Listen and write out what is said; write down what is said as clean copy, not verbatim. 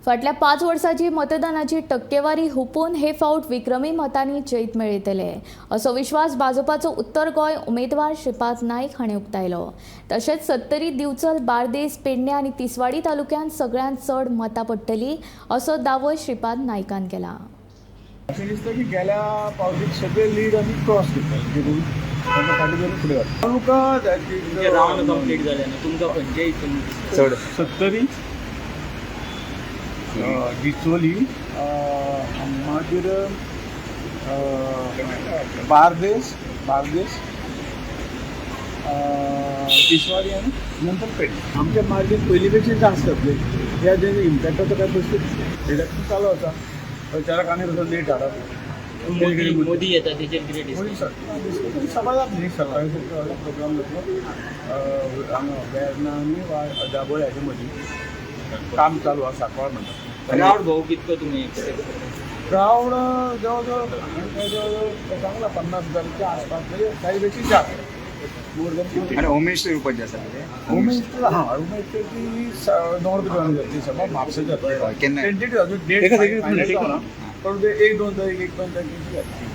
फाटल्या 5 वर्सांची मतदानाची टक्केवारी हुपून हे फावट विक्रमी मतांनी जैत मेळयतले असो विश्वास भाजपाचो उत्तर गोंय उमेदवार श्रीपाद नायक हांणी उक्तायलो. तशेंच सत्तरी, दिवचल, बार्देस, पेडणे आनी तिसवाडी तालुक्यांत सगळ्यांत चड मतां पडटली असो दावोय श्रीपाद नायकान केला. अशें दिसता की गेल्या पावटी सगळे लीड आमी क्रॉस करता, जेणेकरून तांकां फाटीं धरून फुडें वता. तालुका. तुमचे रावंड कंप्लीट जाले ना, तुमकां खंयचे हितून चड? सत्तरी, डिचोली, मागीर बार्देस, तिसवाडी आनी नंतर पेडणे. आमचे मार्जीन पयलीं पेक्षा जास्त जातले. ह्या जे इम्पॅक्टाचो काय प्रश्न, रिडक्शन चालू आसा. प्रचाराक आनी कसो लेट हाडप. मोदी मोदी येता तेचेर कितें मोदी डिस्कस? सर, सभा जातली. सकाळी व्हडलो प्रोग्राम जातलो हांगा वेर्ना आनी दाबोळे हाजे मदीं. काम चालू आसा, सांकवाळ म्हणटा. क्रावड भाऊ कितको तुमी एक्सपेक्ट करता? क्रावड जवळ जवळ जवळ सांगला, 50 हजाराच्या आसपास, म्हणजे काही पेक्षा जास्त, मोर दॅन 50. आणि होम मिनिस्टर येवपाचे आसा कितें? होम मिनिस्टर, हां, होम मिनिस्टर ती नॉर्थ गोंयान जातली सभा, म्हापशा जातली. केन्ना? टेंटेटिव्ह, अजून डेट फायनल जावना, पण ते 1-2 तारीख, 1-2 तारखेची जातली.